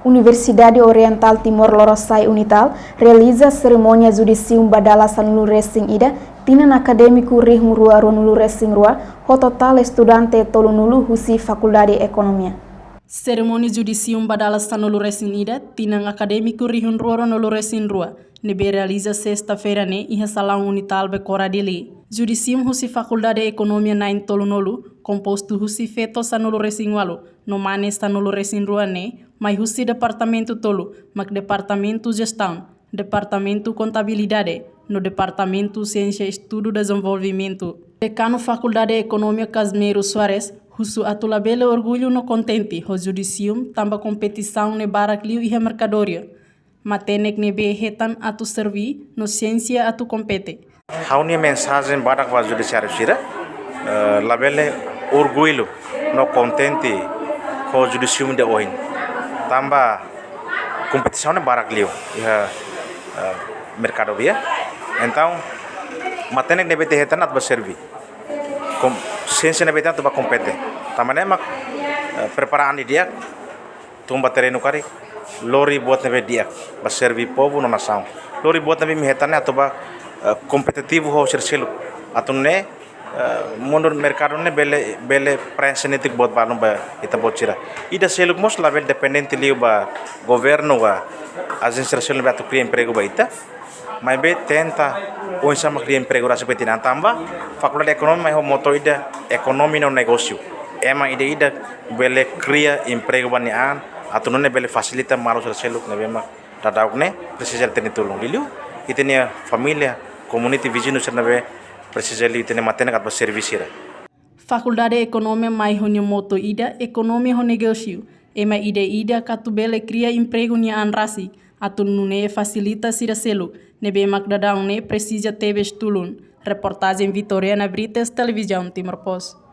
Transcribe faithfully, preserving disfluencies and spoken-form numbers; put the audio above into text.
Universidade Oriental Timor Lorosa'e, UNITAL, realiza serimónia judisium ba dala sanulu-resin-ida tinan akadémiku rihun rua ruanulu-resin-rua, ho totál estudante tolunulu husi Fakuldade Ekonomia. Serimónia judisium ba dala sanulu-resin-ida tinan akadémiku rihun rua ruanulu-resin-rua ne'ebé realiza sesta-feira ne'e iha salaun UNITAL Becora, Dili. Judisium husi Fakuldade Ekonomia na'in tolunulu, kompostu husi feto sanulu-resin-ualu no mane sanulu-resin-rua ne'e mai husi departamentu tolu, mak Departamentu Jestaun, Departamentu Kontabilidade no Departamentu Siénsia Estudu Dezenvolvimentu. Dekanu Fakuldade Ekonomia Casimiro Soares husu atu labele orgullu no kontente ho judisium tanba kompetisaun ne'e barak liu iha merkadoria. Matenek ne'ebé hetan atu serví no siénsia atu kompete. Ha'u-nia mensajen badak ba judisiáriu sira, eh, labele orgullu no kontente ho judisium ida ohin. Tanba kompetisaun ne'e barak liu iha, eh, merkadu ida. Entaun, matenek ne'ebé ita hetan atu ba serví. Kom-, siénsia ne'ebé ita hetan atu ba kompete. Tanba ne'e mak, eh, prepara an didi'ak, tun ba terrenu karik, lori buat ne'ebé di'ak ba serví povu no nasaun. Lori buat ne'ebé imi hetan ne'e atu ba, eh, kompetitivu ho sira seluk. Atu nune'e, eh, mundu merkadu ne'e bele, bele prenxe netik buat balun ba ita-boot sira. Ida seluk mós labele dependente liu ba governu ka ajénsia sira seluk ne'ebé atu kria empregu ba ita. Maibé tenta oinsá mak kria empregu rasik ba ita-nia an, tanba Fakuldade Ekonomia mai ho moto ida, ekonomia no negósiu. Ema ida-idak bele kria empregu ba nia an, atu nune'e bele fasilita maluk sira seluk ne'ebé mak daudaun ne'e presiza ita-nia tulun. Liuliu ita-nia família, komunidade viziñu sira ne'ebé presiza liu ita-nia matenek atu ba serví sira. Fakuldade Ekonomia mai ho nia moto ida, ekonomia ho negósiu. Ema ida-idak atu bele kria empregu nia an rasik, atu nune'e fasilita sira seluk ne'ebé mak daudaun ne'e presiza tebes tulun. Reportajen Vitoriana Brites, Televizaun Timor Post.